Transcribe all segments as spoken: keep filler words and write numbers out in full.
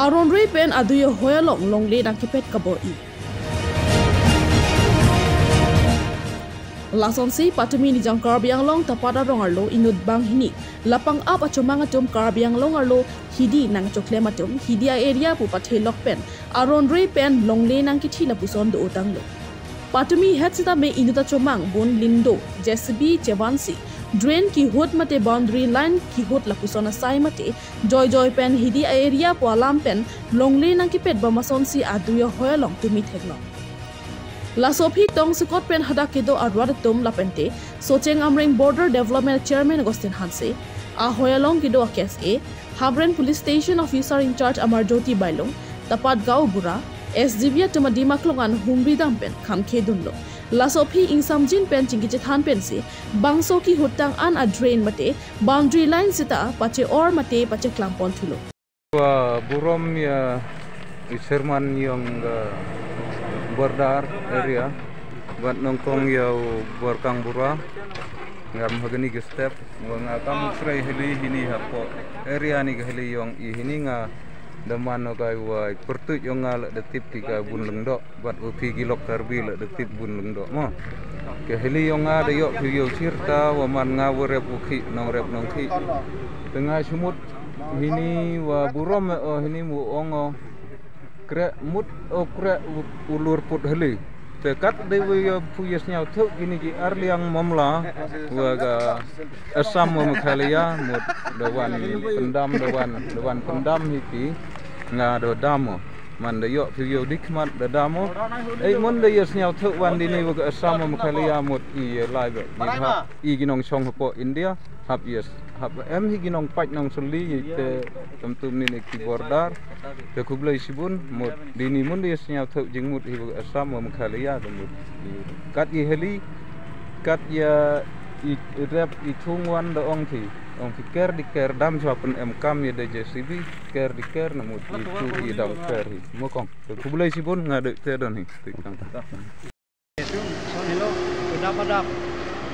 Aron re pen adui ahoi along longle nangkepet kabor-i. Lasonsi patumi Nijang Karbi Anglong tapat arong arlo inut banghini lapang ap achomang atum Karbi Anglong arlo hidi nangchoklem atum hidi a-area pu pathelok pen aron re pen longle nangkethi lapuson do-otanglo. Patumi het sitame inut achomang bun lindo, J C B chevansi drain kihut mate boundary line kihut lapuson asai mate joijoi pen hidi a-area pu alam pen longle nangkepet bom asonsi adui ahoi along tumi theklong. Laso aphi tongsekot pen hadak kedo arat atum lapente Socheng Amreng Border Development Chairman Augustine Hanse, ahoi along kedo a-K S A, Hamren Police Station Officer in Charge Amar Jyoti Bailong, tapat gaonbura, S G B atum adim aklong an humri dam pen khangkhe dunlo. Laso aphi ingsamjin pen chingki chethan pensi bangso kihutang an a-drain mate boundary line sita pache-or mate pacheklam pon thulo. Wa burom ya i Sherman Yong, uh, border area, wat nongkong ya borkang bura, ngam hagani ke step, wa nga kam srei heli hini hapo area ni ke heli yong i hini nga daman no kai wa pertut yong nga le detip ti ka bun lengdo. Bat uthi gilok Karbi le detip bun lengdo mo. Ke heli yong nga de yok phi yo chirta wa man nga wa rep ukhi nong rep nong khi. Tengah sumut hini wa burom, oh, hini mu ong, oh. Kre mut, oh, kre u-, ulur put heli. Te kat de wa yo phu yes nyau thuk hini ki arliang mamla wa ga Assam wa Meghalaya mut dawan pendam dawan dawan pendam hiki nga do damo. Man da yok phi yo dik mat da damo. Ei, mun da yes nyau thuk wan dini wa Assam wa Meghalaya mut i lai be. Ni ha i ginong chong hapo India hap yes. Hap em hi ginong pach nong suli i te tum tum ni ne ki border. Te khublei sibun mut dini mun da yes nyau thuk jing mut hi wa Assam wa Meghalaya da mut. Kat i heli kat ya i rep i thung wan da ong thi. Ong thi ker di ker dam chwa pen em kam ya da J C B. Ker di ker na mut i tu i dam ker hi. Mokong. Te khublei sibun nga de te don hi. Tik tang. Tum, son helo, kedap adap.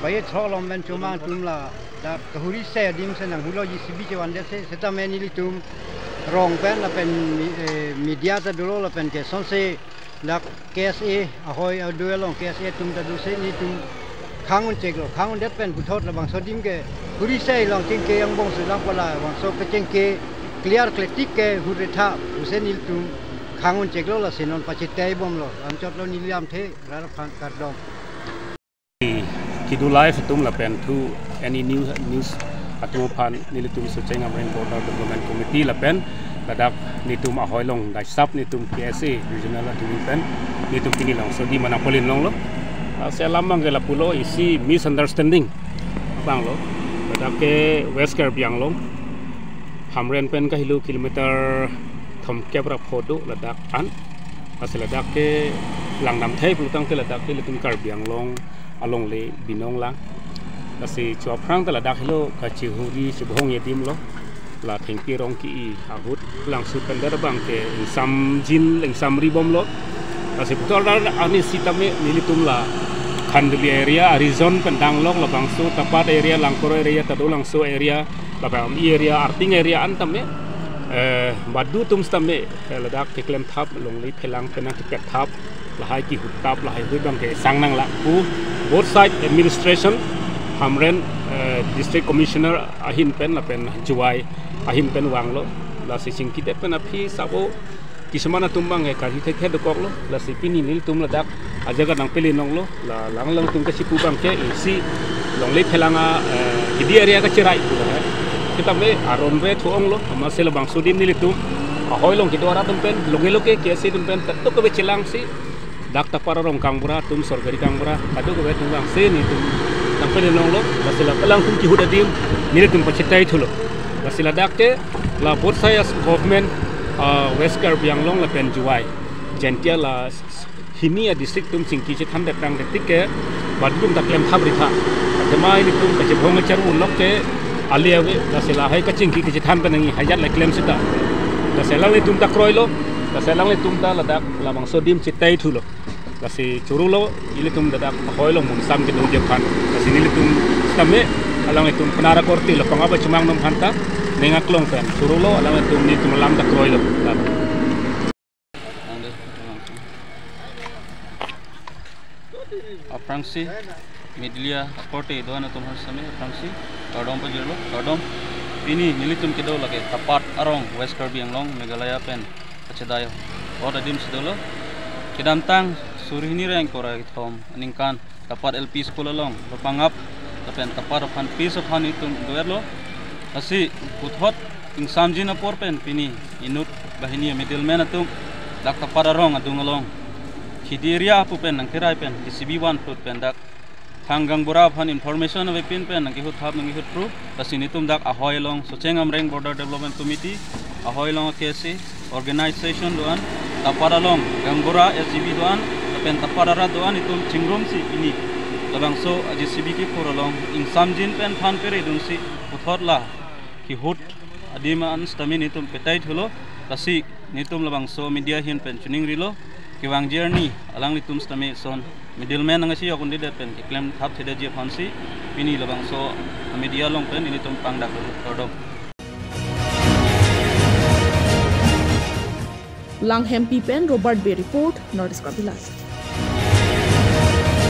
Baye throlom pen chomang atum la, dak kahuri se adim se nang hulo J C B chevan det se, setame nelitum rong pen lapen mi-, eh, media ta dolo lapen ke sonse dak K S A ahoi adui along K S A atum ta do se nelitum khang un cheklo, khang un det pen puthot labangso adim ke huri sei long chingke angbong si lang pala labangso kechengke clear kletik ke huri tha pusi nelitum khang un cheklo, lasi non pachethai bomlo, anchotlo neli lamthe rar aphan kardom. Kedo live atum lapen thu any news, news atum aphan nelitum Socheng Amreng Border Development Committee lapen ladak nelitum ahoi along daisap nelitum K S A regional atum pen nelitum pini along so di mana polin longlo. Ah, selam mang ke lapulo isi misunderstanding abang lo. Ladak ke West Karbi Anglong Hamren pen kahelo kilometer thomkep ra pho do ladak an. Lasi ladak ke langdamthai pulotangte ladak ke ilitum Karbi Anglong alongle binong lang. Lasi chua aphrang ta ladak helo kachihuri chibohong adim lo. La thengpi rong ki-i ahut langsur pen der abang ke ingsamjin ingsamri bomlo. Lasi putar dar ani sitame nelitum la Khanduli area a-region pen danglok labangso tapat area Langkoro area ta dolangso area labang i area Arting area an tame, eh, badu atum sitame, eh, ladak keklem thap longle phelang pen nangkepet thap lahai kihut thap lahai hui abang ke sang nang la pu both side administration Hamren, eh, District Commissioner ahin pen lapen Jowai ahin pen vanglo. Lasi chingki det pen aphi sabo kisuman atum abang ke karhi thekthe dokoklo. Lasi pini nelitum ladak ajaga nangpele nonglo. La lang lang atum kachipu abang ke isi longle phelang a, eh, hidi area kachirai pu la. Sitame aron re thu-onglo. Amatsi labangso adim nelitum ahoi along kedo arat atum pen longle lo ke K S A atum pen tatuk kave chelangsi dak tapat arong kangbura atum sorkari kangbura kadokave atum vangsi nelitum nangpele nonglo. Lasi la pelang atum kihut adim nelitum pachethai thulo. Lasi ladak ke la both side government, ah, West Karbi Anglong lapen Jowai Jaintia la hini a-district atum chingki chethan det tang detik ke badu atum ta klem thap ri tha. Athema ilitum kachibhong kachar unlok ke ali ave, lasi lahai kachingki kachethan pen nangji hajat le klem sita. Lasi alanglitum ta kroilo, lasi alanglitum ta ladak labangso adim chethai thulo. Lasi churulo ilitum ladak ahoi along munsam kedo jephan. Lasi nelitum sitame alanglitum penara korte lo pangaba chemang nom phanta ning aklong pen churulo alanglitum nelitum alam ta kroilo. Aphrangsi media akorte do-an atum aphan sitame aphrangsi kardom pajirlo, kardom. Pini nelitum kedo lake Tapat arong, West Karbi Anglong, Meghalaya pen kachedai ahut adim si dolo. Kedamtang suri hini ra ingkoi ra kethom aningkan Tapat L P School along dopangap lapen Tapat aphan peace aphan itum do-etlo. Lasi puthot ingsamjin apor pen pini inut banghini middleman atum dak Tapat arong adung along Khidi area pu pen nangkerai pen J C B vanphlut pen dak thang gaonbura aphan information avepin pen nangkehut thap nangkehut phru. Lasi nelitum dak ahoi along Socheng Amreng Border Development Committee, ahoi along K S A organization do-an, Tapat along gaonbura S G B do-an, lapen Tapat arat do-an itum chingrumsi pini labangso a J C B kephur along ingsamjin pen than peredunsi puthot la kehut adim an sitame nelitum petai thulo. Lasi nelitum labangso media ahin pen chiningrilo, kevangji arni alanglitum sitame son middleman nangkachejok un'edet pen keklem thap thedetji aphansi pini labangso media along pen nelitum pangdaklo, kardom. Langhempi pen Robert Bey report, North East Karbi Live.